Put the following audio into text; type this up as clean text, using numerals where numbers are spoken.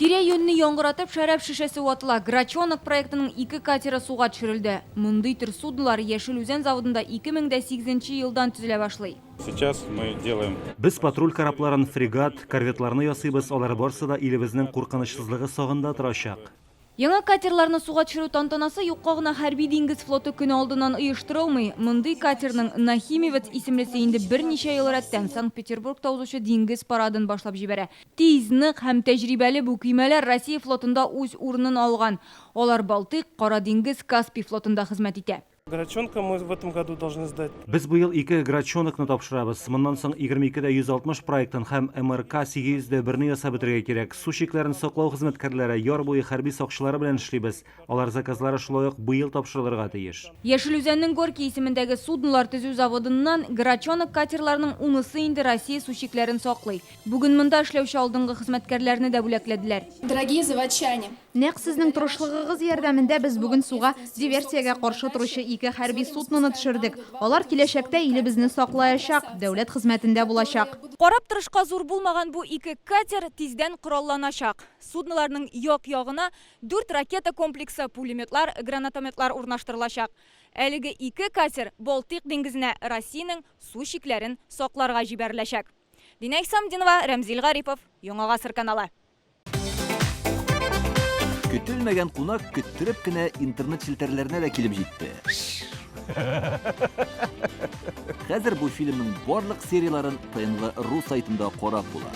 Тирә-юньне яңгыратып шәраб шешәсе ватыла. Грачонок проектының ике катеры суга төшерелде. Мондый төр суднолар Яшел Үзән заводында 2008 нче елдан төзелә башлый. Сейчас мы делаем. Без патруль корабларын, фрегат, корветларны ясыйбыз, алар барсы да илебезнең куркынычсызлыгы сагында торачак. Яңа катерларны суга төшерү тантанасы юкка гына Хәрби-диңгез флоты көне алдыннан оештырылмый. Мондый катерның Нахимовец исемлесе инде берничә ел рәттән Санкт-Петербургта узучы диңгез парадын башлап җибәрә. Тиз, нык һәм тәҗрибәле бу көймәләр Россия флотында үз урынын алган. Алар Балтыйк, Кара диңгез, Каспий флотында хезмәт итә. Грачонка мы в этом году должны сдать. Без быел ике Грачонокны тапшырабыз. Моннан соң 22 дә 160 проектын һәм МРК 801 не ясап бетерергә кирәк. Су чикләрен саклау хезмәткәрләре, яр буе хәрби сакчылары белән эшлибез. Алар заказлары шулай ук быел тапшырылырга тиеш. Яшел Үзәннең Горький исемендәге суднолар төзү заводыннан Грачонок катерларының унысы инде Россия су чикләрен саклый. Бүген монда эшләүче алдынгы хезмәткәрләрне дә бүләкләделәр. Дорогие заводчане! Нәкъ сезнең тырышлыгыгыз ярдәмендә без бүген суга диверсиягә каршы торучы ике хәрби судноны төшердек. Алар киләчәктә илебезне саклаячак, дәүләт хезмәтендә булачак. Карап торышка зур булмаган бу ике катер тиздән коралланачак. Судноларның як-ягына дүрт ракета комплексы, пулеметлар, гранатометлар урнаштырылачак. Әлеге ике катер Балтыйк диңгезенә Россиянең су чикләрен сакларга җибәреләчәк. Динә Исамдинова, Рәмзил Гарипов, Яңа Гасыр каналы. Көтелмәгән кунак көттереп кенә интернет челтәрләренә дә килеп җитте. Хәзер бу фильмның барлык серияләрен ТНВ.ру сайтында карап була.